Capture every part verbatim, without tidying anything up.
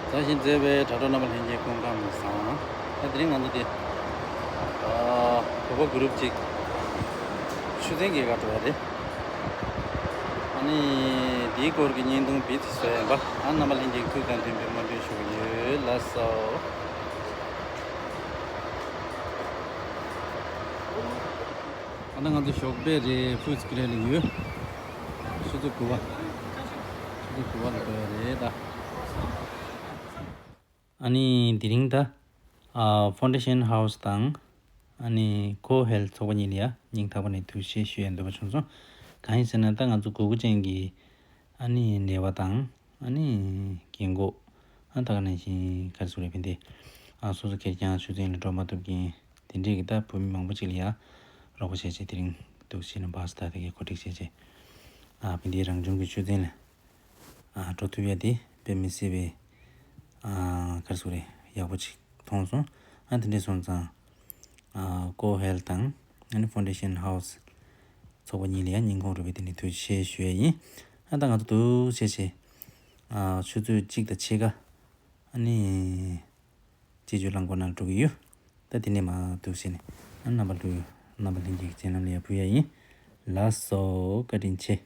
བཟང་ཞིང་མཛེས་པའི་དྲ་གྲོགས་རྣམ་པ་ལྷན་རྒྱས་སྐུ་ཁམས་བཟང་། ད་དེ་རིང་ང་ཚོ་འདི་ཨ་བོད་པ་གུ་རུབ་ཅིག་ཆུ་ཚན་གྱི་སྒར་འགྲོ་ཡ་རེད། ཨ་ནི་འདིའི་སྐོར་གྱི་བརྙན་ཐུང་བིད་བཟོ་ཡ་ཡིན་པ། ཨ་རྣམ་པ་ལྷན་རྒྱས་ཐུགས་དང་མཐུན་པའི་སྨོན་འདུན་ཞུ་གི་ཡོད། ལགས་སོ། ཨ་ད་ང་ཚོ་ཞོགས་པ་རེད། ཧྥུ་སི་ཀི་རེ་ལ་ཡོད། ཆུ་ཚོད་དགུ་པ། ཆུ་ཚོད་དགུ་པ་ལ་འགྲོ་ཡ་རེད་ད། ཨ་ནི་དེ་རིང་ད་ཨ་ཕོན་ཌེ་ཤན་ཧའུ་སི་དང་ཨ་ནི་ཀོ་ཧེལ་ཚོགས་པ་གཉིས་ལ་ཡ་སྙིང་ཐག་པ་ནས་ཐུགས་རྗེ་ཆེ་ཞུ་ཡ་འདོད་པ་བྱུང་སོང་། གང་ཡིན་ཟེར་ན་ད་ང་ཚོ་དགོས་མཁོ་ཅན་གྱི་ཨ་ནི་ནད་པ་དང་ཨ་ནི་རྒན་གོག་ཨ་ད་ག་ནང་བཞིན་ག་རེ་ཟེར་དགོས་རེད། ཕན་བདེ་ཨ་སོ་སོ་ཁེར་རྐྱང་ཆུ་ཚན་ལ་འགྲོ་མ་ཐུབ་མཁན་དེ་འདྲས་ཀྱི་ད་བོད་མི་མང་པོ་ཅིག་ལ་ཡ་རོགས་པ་བྱས་བྱས་དེ་རིང་འདུག་སེ་ནས་བཱ་སི་ད་དེ་གའི་གོ་སྒྲིག་བྱས་བྱས་ཨ་ཕན་བདེ་རང་བྱུང་གི་ཆུ་ཚན་ལ་ཨ་འགྲོ་ཐུབ་ཡ་དེ་དཔེ་མི་སྲིད་པའི་ཨ་ག་རེ་ཟེར་དགོས་རེད། ཡག་པོ་ཅིག་མཐོང་སོང་། ཨ་དེ་འདྲས་སོང་ཙང་ཨ་ཀོ་ཧེལ་དང་ཨ་ནི་ཕོན་ཌེ་ཤན་ཧའུ་སི་ཚོགས་པ་གཉིས་ལ་ཡང་སྙིང་ཁོང་རུས་པའི་གཏིང་ནས་ཐུགས་རྗེ་ཆེ་ཞུ་ཡ་ཡིན། ཨ་ད་ང་ཚོ་འདུག་སེ་བྱས་བྱས་ཨ་ཆུ་ཚོད་གཅིག་དང་ཕྱེད་ཀ་ཨ་ནི་སྤྱི་སྤྱོད་རླངས་འཁོར་ནང་འགྲོ་གི་ཡོད། ད་དེ་ནས་མར་འདུག་སེ་ནས་ཨ་རྣམ་པ་ལྷན་རྣམ་པ་ལྷན་རྒྱས་ཀྱི་སྤྱན་ལམ་ལ་ཡར་ཕུལ་ཡ་ཡིན། ལགས་སོ། བཀའ་དྲིན་ཆེ།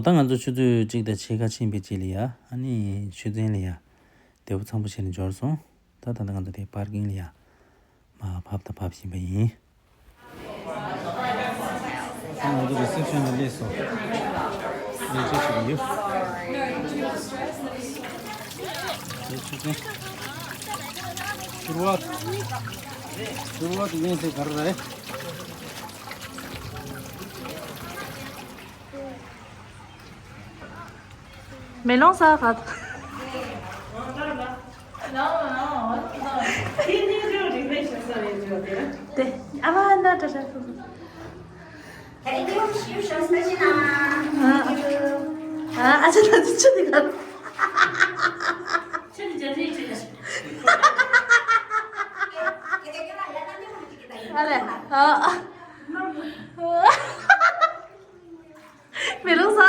ད་ང་ཚོ་ཆུ་ཚོད་གཅིག་དང་ཕྱེད་ཀ་ཕྱིན་པའི་རྗེས་ལ་ཡ། ཨ་ནི་ཆུ་ཚན་ལ་ཡ། བདེ་པོ་ཚང་པོ་བྱས་ནས་འབྱོར་སོང་། ད་ད་ལྟ་ང་ཚོ་དེ་པར་ཀིང་ལ་ཡ། མར་བབས་དང་བབས་བཞིན་པ་ཡིན། ད་ང་ཚོ་རི་སེབ་ཤན་ལ་སླེབས་སོང་། ལས་བྱེད་ཞིག་ཡོད། དེ་ཆུ་ཚན། ཤུར་བ། ཤུར་བ་དེ་ཡིན་ཟེར་ག་རེ་རེད། མེ་ལོང་ཟ་ག་དེ་ཨ་བ་ན་ཏྲ་ཏྲ། ཨ་ཨ་ཅག་ད་ཅི་ཆི་དེ་ག་ཨ་ལེ། ཨ། མེ་ལོང་ཟ།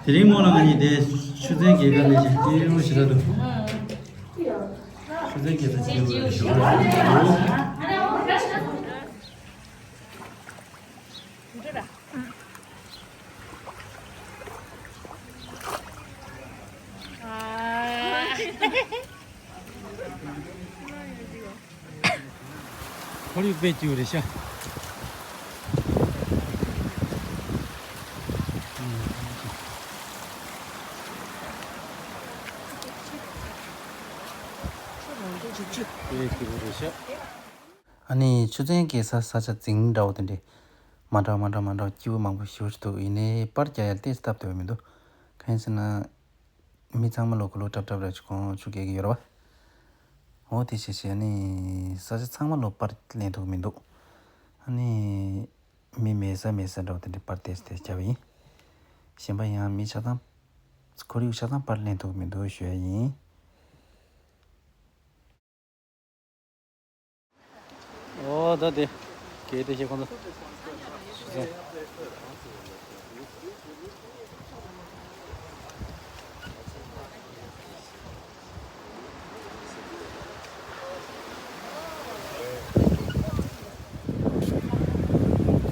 དེ་རིང་མོ་ལ་ང་གཉིས་དེ་ཆུ་ཚན་རྒྱལ་ཁབ་ནས་ཀྱང་སྐྱིད་པོ་ཞེ་དྲག་འདུག་ཆུ་ཚན་རྒྱལ་ཁབ་སྐྱིད་པོ་ཞེ་དྲག་འདུག་ཁོར་ཡུག་དཔེ་སྐྱིད་པོ་རེད་ཤག་དཔེ་སྐྱིད་པོ་རེད་ཤག་ཨ་ནི་ཆུ་ཚན་སྐྱེ་ས་ས་ཆ་རྫིང་འདྲ་བོ་དེ་འདྲས་མ་འདྲ་མ་འདྲ་མ་འདྲ་སྐྱིད་པོ་མང་པོ་ཞེ་པོ་ཅིག་འདུག་ཡིན་ནའི་པར་རྒྱག་ཡ་ཏོག་ཙམ་སྟབས་བདེ་པོ་མི་འདུག་གང་ཡིན་ཟེར་ན། མི་ཚང་མ་ལོ་གོ་ལོ་ཀྲབ་ཀྲབ་ར་ཅིག་གོང་ཆུ་རྒྱག་གི་ཡོད་རེད་བ། འོ་དེ་བྱས་བྱས་ཨ་ནི་ས་ཆ་ཚང་མ་ལོ་པར་ལེན་ཐུབ་ཀྱི་མི་འདུག་ཨ་ནི་མི་མེད་ས་མེད་ས་འདྲ་བོ་དེ་འདྲས་པར་ཏོག་ཙམ་ཏོག་ཙམ་རྒྱབ་པ་ཡིན། གཞན་པ་ཡང་མི་ཆ་ཚང་། ཁོར་ཡུག་ཆ་ཚང་པར་ལེན་ཐུབ་ཀྱི་མི་འདུག་ཞུ་ཡ་ཡིན། ཨོ་ད་དེ། གལ་ཏེ་ཞེས་ཁོང་ཚོ།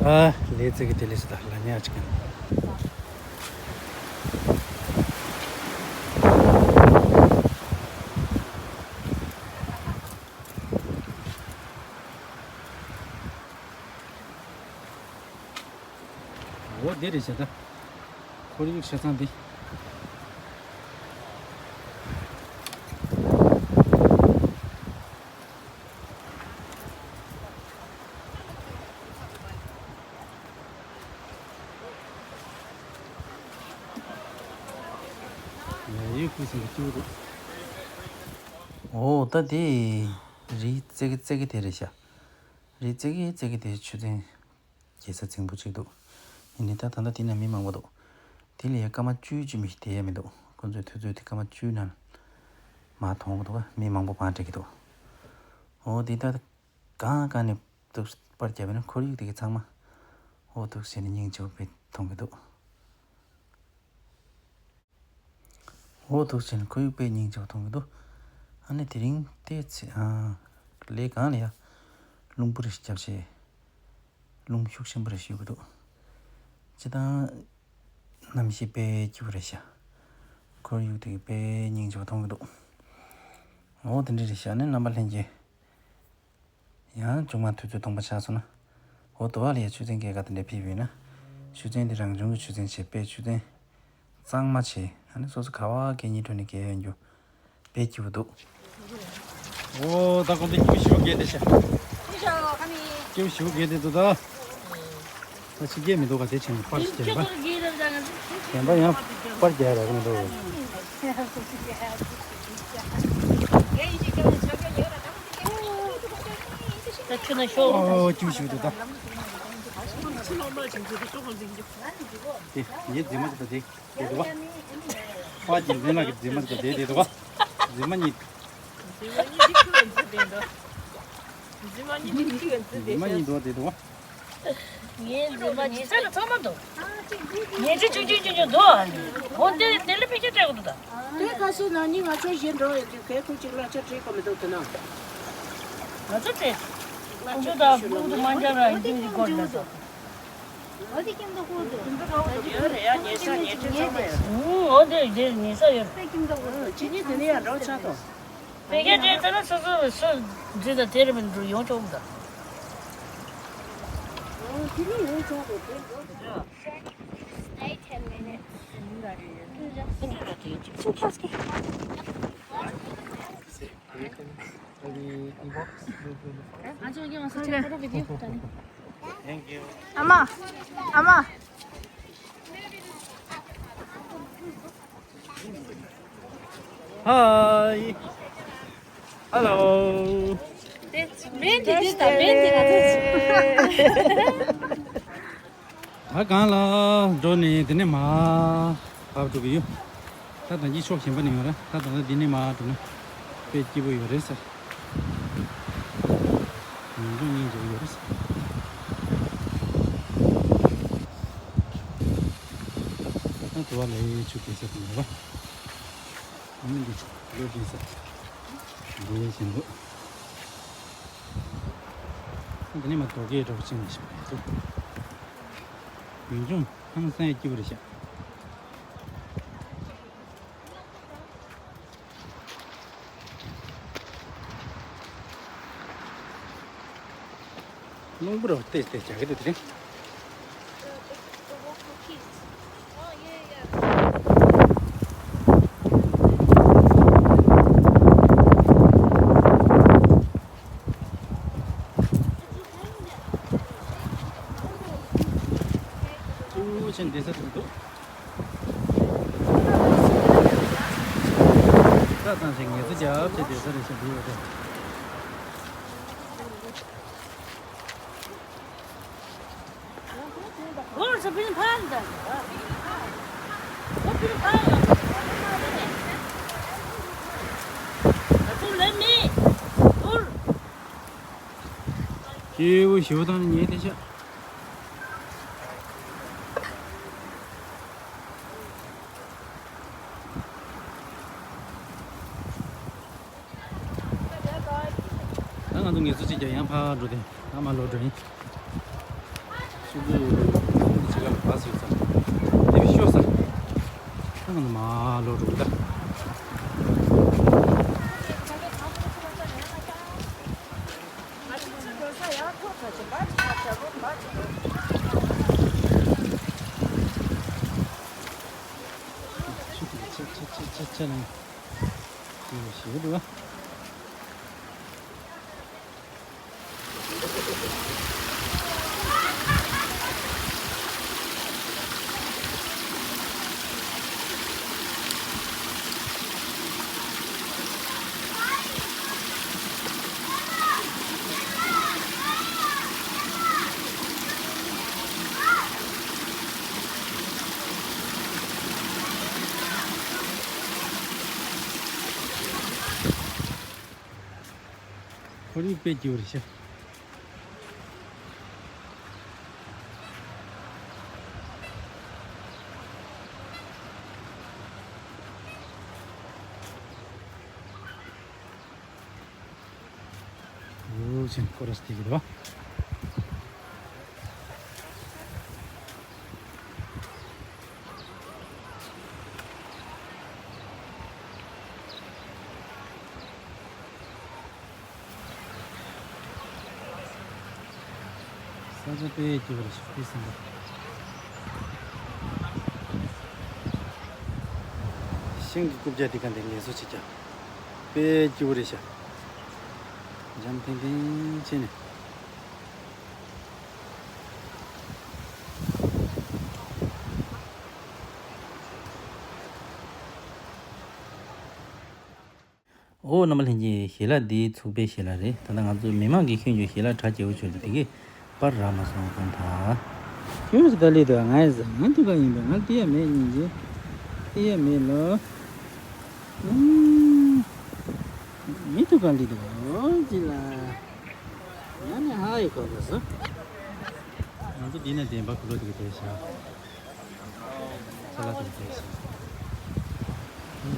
ཨ་ལས་ཚེ་གི་དེ་ལས་སུ་ད་ལ་ཉག་ཅིག་ག་འོ་འདི་རེད་བྱ་ད། ཁོར་ཡུག་ཆ་ཚང་འདི། ཡ་ཡུག་ཁུ་སིང་གི་ཅུ་རུ། འོ་ད་དེ། རི་ཙེ་གི་ཙེ་གི་དེ་རེད་ཤག་རི་ཙེ་གི་ཙེ་གི་དེ་ཆུ་ཚན་རྒྱལ་ས་རྫིང་བུ་གཅིག་འདུག་ཡིན་ནའི་ད་ད་ལྟ་དེ་ན་མི་མང་པོ་འདུག་དེ་ལ་ཡ་སྐར་མ་བཅུའི་ཅི་མི་ཞིག་བསྡད་ཡ་མི་འདུག་ཁོ་ཚོས་དུས་ཚོད་དེ་སྐར་མ་བཅུའི་ནང་མར་མཐོང་གི་འདུག་མི་མང་པོ་བང་སྒྲིག་གི་འདུག་འོ་དེ་ད་གང་གང་ནས་འདུག་པར་བརྒྱབ་པ་ན་ཁོར་ཡུག་དེ་གི་ཚང་མ་འོ་འདུག་བྱས་ནས་སྙིང་རྗེ་པོ་དཔེ་མཐོང་གི་འདུག་འོ་འདུག་བྱས་ནས་ཁོར་ཡུག་དཔེ་སྙིང་རྗེ་པོ་མཐོང་གི་འདུག་ཨ་ནི་དེ་རིང་ལྟས་ཚེ་ཨ། ལས་གང་ལ་ཡ། རླུང་བུ་རེ་ཞིག་བརྒྱབ་བྱས། རླུང་ཤུགས་ཆེན་པོ་རེ་ཞིག་ཡོད་ཀྱི་འདུག་སྤྱིར་བཏང་། གནམ་གཤིས་དཔེ་སྐྱིད་པོ་རེད་ཤག་ཁོར་ཡུག་དེ་གི་དཔེ་སྙིང་རྗེ་པོ་མཐོང་གི་འདུག་འོ་དེ་འདྲ་རེད་ཤག་ཨ་ནི་རྣམ་པ་ལྷན་རྒྱས། ཡང་མཇུག་མ་དུས་ཚོད་སྟོང་པ་ཆགས་སོང་ན། འོ་དོ་བ་ལ་ཡ་ཆུ་ཚན་སྐྱེལ་ག་དེ་འདྲ་ཕེབས་ཡོད་ན། ཆུ་ཚན་དེ་རང་བྱུང་གི་ཆུ་ཚན་བྱས་པས་ཆུ་ཚན་གཙང་མ་བྱས་ཨ་ནི་སོ་སོ་ག་བ་སྐྱེལ་སྙིང་འདོད་ནས་སྐྱེལ་ཡོང་རྒྱུ་དཔེ་སྐྱིད་པོ་འདུག་འོ་ད་གོང་དུ་སྐྱིད་པོ་ཞེ་པོ་སྐྱེལ་བསྡད་ཤག་སྐྱིད་པོ་ཞེ་པོ་སྐྱེལ་བསྡད་འདུག་ད། ད་ཕྱི་རྒྱལ་མི་འདུག་ག་དེ་བྱས་ནས་པར་ཞིག་རྒྱག་པ། གཞན་པ་ཡང་པར་རྒྱག་ཡ་རག་གི་མི་འདུག་ད་ཁྱོད་ན་ཤོག་ཨོ་ཅུ་ཞུ་དུ་ད། དེ་ངའི་རྫི་མ་ཅིག་ད་དེ་དེ་འདུག་བ། ཕ་གི་རྫི་མ་གི་རྫི་མ་ཅིག་ད་དེ་དེ་འདུག་བ། རྫི་མ་གཉིས། རྫི་མ་གཉིས་འདུག་བ་དེ་འདུག་བ། ངའི་རྫུན་མ་ཉི་ཚེ་ལ་ཚང་མ་འདུག་ཉལ་ཁྲི་ཆུང་ཆུང་ཆུང་ཆུང་འདུག་འོ་དེ་དེ་ལ་དཔེ་ཆ་སྤྲད་དགོས་འདུག་ད། དེ་ཁ་སང་ན་ནིང་ང་ཚོ་གཞན་འགྲོ་ཡོད་དུས་གས་ཁུ་གཅིག་ལ་ཆ་བྲིས་གོ་མི་འདུག་དེ་ན། ང་ཚོ་དེ། ཁོང་ཚོ་ད་ཕུག་ཏུ་མ་འཇགས་ར་ཡིན་དུས་ཀྱི་སྐོར་ལ་ས། འོ་དེ་ཁྱིམ་དུ་ཁོ་དུ། ཡོད་རེད་ཡ། ཉལ་ས་ཉལ་ཁྲི་ཚང་མ་ཡོད། ཨུ། འོ་དེ་དེ་ཉལ་ས་ཡོད། པེ་ཁྱིམ་དུ་ཁོ་དུ། ཁྱེད་གཉིས་དེ་ནས་ཡང་འགྲོ་ཆགས་དང་། བོད་སྐད་བྲིས་ཚར་ན་སོ་སོ་སོ་འཛུལ་དང་དེ་རེད་མི་འགྲོ་ཡོང་ཆོག་མི་འདུག་ཨོ་དེ་ནས་ཡོང་ཆོག་གི་དེ་འགྲོ། Stay ten minutes. ཨ་མ། ཨ་མ། Hi. Hello. དེ་མེན་དེ་དེ་ད་མེན་དེ་ང་ཚོ། ད་གང་ལ་འགྲོ་ནས་དེ་ནས་མར་བབས་འགྲོ་གི་ཡོད། ད་ད་གིན་ཕྱོགས་གཞན་པ་ནས་ཡོང་ར། ད་ད་ལྟ་འདི་ནས་མར་འགྲོ་ན་དཔེ་སྐྱིད་པོ་ཡོད་རེད་ཟེར། ཡོང་འགྲོ་སྙིང་རྗེ་པོ་ཡོད་རེད་ཟེར། ད་དུ་བ་ལས་ཆུ་གེ་སར་དུ་ཡོད་པ། ཨ་མི་འདི་ལོ་རྒྱུས་ས། འདི་ཞིམ་པོ། འདི་ནས་མ་རྡོ་སྐས་འདྲ་པོ་ཅིག་ནས་ཞིག་མ་ཡོད་དོ། ཡུལ་ལྗོངས་ཧང་སང་ཡ་སྐྱིད་པོ་རེད་ཤག་རླུང་བུ་ར་བ་ཏེ་ཏེ་རྒྱག་གི་འདུག་དེ་རིང་། ཅུང་ཆེན་བསྡད་ས་དེ་འདུག་ས་ཚང་ཞིག་ངལ་གསོ་རྒྱབ་བྱས་བསྡད་ས་རེད་ཤག་འདི་ཡོད་དེ། སྐྱེས་བུ་ཞེ་པོ་དང་ནི་ཉེ་དེ་ཤག་ད་ང་ཚོ་ངལ་གསོ་བྱེད་རྒྱུ་ཡང་ཕར་འགྲོ་དེ། ད་མར་ལོག་འགྲོ་ཡིན། ཆུ་ཚོད་གཅིག་ལ་བ་ཟིག་ཙམ། དེ་བས་ཤོག་ས། ད་ང་ཚོ་མར་ལོག་འགྲོ་གི་ད། ཆུ་དེ་ཆ་ཆ་ཆ་ཆ་ཆ་ནས་དེ་ཞེ་པོ་འདུག་བ། ཁོར་ཡུག་དཔེ་སྐྱིད་པོ་རེད་ཤག་འོ་ཅན་ཁོ་ར་སྟེ་གི་རེད་བ། ས་ཆ་དཔེ་སྐྱིད་པོ་རེད་ཤག་དཔེ་བཟང་པོ། ཤིང་གི་རྐུབ་བཀྱག་དེ་ག་འདི་ངལ་གསོ་བྱེད་ཀྱང་དཔེ་སྐྱིད་པོ་རེད་ཤག་འཇམ་ཐིང་ཐིང་བྱས་ནས། ཨོ་རྣམ་པ་ལྷན་རྒྱས། ཞལ་ལག་འདི་ཚུགས་པའི་ཞལ་ལག་རེད། ད་ལྟ་ང་ཚོ་མི་མང་གིས་ཤོད་རྒྱུ་ཞལ་ལག་གྲ་རྒྱས་པོ་བྱུང་འདུག་དེ་གས་པར་རག་མ་སོང་གང་ཐ། ཁྱོད་ཚོ་ད་ལི་དུ་ང་ཡི་ཟ་ང་ཐུག་ག་ཡིན་པས་ང་ལྟེ་ཡ་མེད་སྙིང་རྗེ། ལྟེ་ཡ་མེད་ལོ། ཨུམ། མི་ཐུག་ག་ལི་དུ་ཨོ་ཅི་ལ། ང་ནི་ཧ་ཡི་གོ་ག་སོ། ང་ཚོ་འདི་ནས་བདེན་པ་གུ་ལོ་དེ་ག་བསྡད་ཤག་ས་ལ་དེ་ག་བསྡད་ཤག་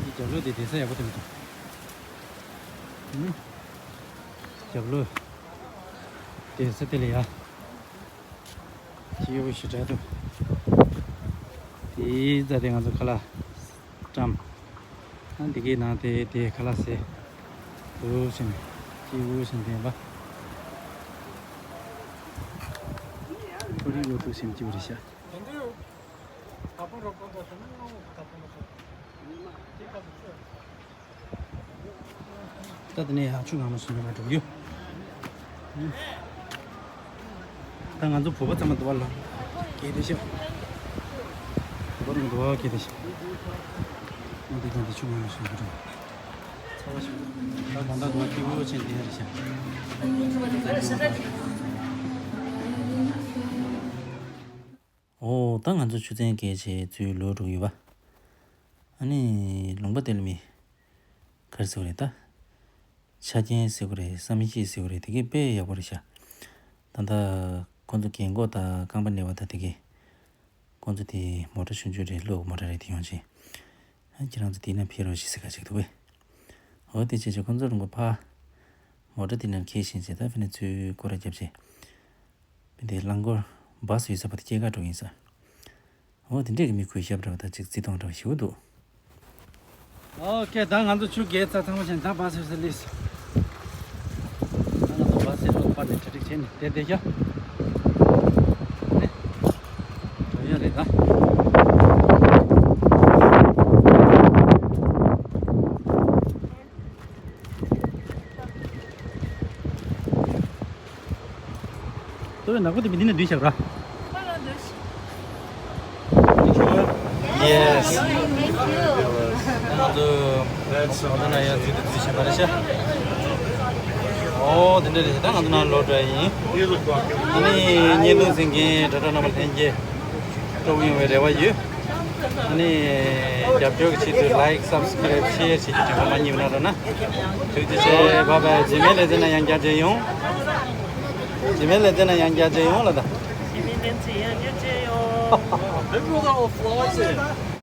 འདི་རྒྱབ་ལོགས་དེ་བསྡད་ས་ཡག་པོ་དེ་མི་འདུག་ཨུམ། རྒྱབ་ལོགས། ཡོད་ས་དེ་ལ་ཡ། སྐྱིད་པོ་ཞེ་དྲག་འདུག་དེའི་རྩ་དེ་ང་ཚོ་ཁ་ལག་བཀྲམ། ཨ་འདི་གའི་ནང་དེ་དེ་ཁ་ལག་ཟས། འདུག་ཟིན། སྐྱིད་པོ་ཟིན་དེ་ཡིན་པ། ཁོ་རིག་ལོ་འདུག་ཟིན་སྐྱིད་པོ་རེད་ཤག་ད་དེ་ནས་ཡང་ཆུ་ངར་མ་སོང་ནས་འགྲོ་རྒྱུ། ད་ང་ཚོ་བོད་པ་ཚང་མ་འདུག་བ་ལ། གལ་ཏེ་ཤི། བོད་པ་རང་འདུག་བ་གལ་ཏེ་ཤི། ང་འདི་དང་འདི་ཆུ་ངར་མ་སོང་ནས་འགྲོ། ཚ་བ་ཞིག་ད་གང་ལྟར་འདུག་བ་སྐྱིད་པོ་ཕྱིན་དེ་ཡ་རེད་ཤག་འོ་ད་ང་ཚོ་ཆུ་ཚན་བརྒལ་བྱས་ཚུར་ལོག་འགྲོ་གི་ཡོད་པ། ཨ་ནི་ལུང་པ་དེ་ལ་མི་ག་རེ་ཟེར་བ་རེད་ད། ཆ་རྐྱེན་ཟེར་དགོས་རེད། བསམ་ཤེས་ཟེར་དགོས་རེད། དེ་གས་དཔེ་ཡག་པོ་རེད་ཤག་ད་ལྟ་ཁོང་ཚོ་རྒན་གོག་དང་རྐང་པ་ན་བ་དང་དེ་གས། ཁོང་ཚོ་དེ་མོ་ཊ་ཆུང་ཆུང་རེད། གློག་མོ་ཊ་རེད། དེ་ཡོང་ཆེ། ཨ་ཁྱེད་རང་ཚོ་དེ་ན་ཕེབས་རོགས་ཞེས་ཟེར་ག་ཅིག་འདུག་པས། འོ་དེ་བྱས་བྱས་ཁོང་ཚོ་རང་གི་ཕ། མོ་ཊ་དེ་ན་འཁྱེར་བཞིན་བྱས་ད་ཕེབས་ནས་ཚུར་སྐོར་ར་བརྒྱབ་བྱས། དེ་རླངས་འཁོར་བཱ་སི་ཡོད་ས་བར་དུ་སྐྱེལ་ག་འགྲོ་གི་ཡིན་ས། འོ་དེ་འདྲས་ཀྱི་མི་ཁུལ་ཞབས་འདྲ་བ་དང་ཅིག་བརྩི་མཐོང་འདྲ་བ་ཞིག་འདུག་ཨོ་ཁེ། ད་ང་ཚོ་ཆུ་བརྒལ་ཚར་ཚང་མ་བྱས་ནས་ད་བཱ་སི་ཡོད་ས་སླེབས་སོང་། ད་ང་ཚོ་བཱ་སི་ལོག་པར་ནས་གྲ་སྒྲིག་བྱས་ནས་བསྡད་བསྡད་ཤག་ནས། འགྲོ་ཡ་རེད་ད། ཏོ་ནག་པོ་དེ་མི་འདི་ནས་བསྡུས་བཞག་ར། Yes. ང་ཚོ་ང་ཚོ་ན་ཡ་ཚུལ་དུ་བསྡུས་བཞག་པ་རེད་ཤག་ཨོ་དེ་འདྲ་རེད། ད་ང་ཚོ་ན་ལོག་འགྲོ་ཡིན། ཨ་ནི་བརྙན་ཐུང་གཟིགས་མཁན་དྲ་གྲོགས་རྣམ་པ་ལྷན་རྒྱས། སྤྲོ་པོ་ཡོང་བའི་རེ་བ་ཡོད། ཨ་ནི་རྒྱབ་སྐྱོར་གྱི་ཆེད་དུ་like, subscribe, share བྱེད་རྒྱུ་དྲན་པ་མ་བརྗེད་གནང་རོགས་གནང་། ཐུགས་རྗེ་ཆེ། བྷའི་བྷའི། རྗེས་མའི་ལེ་ཚན་ན་ཡང་བསྐྱར་མཇལ་ཡོང་། རྗེས་མའི་ལེ་ཚན་ན་ཡང་བསྐྱར་མཇལ་ཡོང་ལ་ད། རྗེས་མའི་ལེ་ཚན་ཡང་བསྐྱར་མཇལ་ཡོང་། They brought all flies in.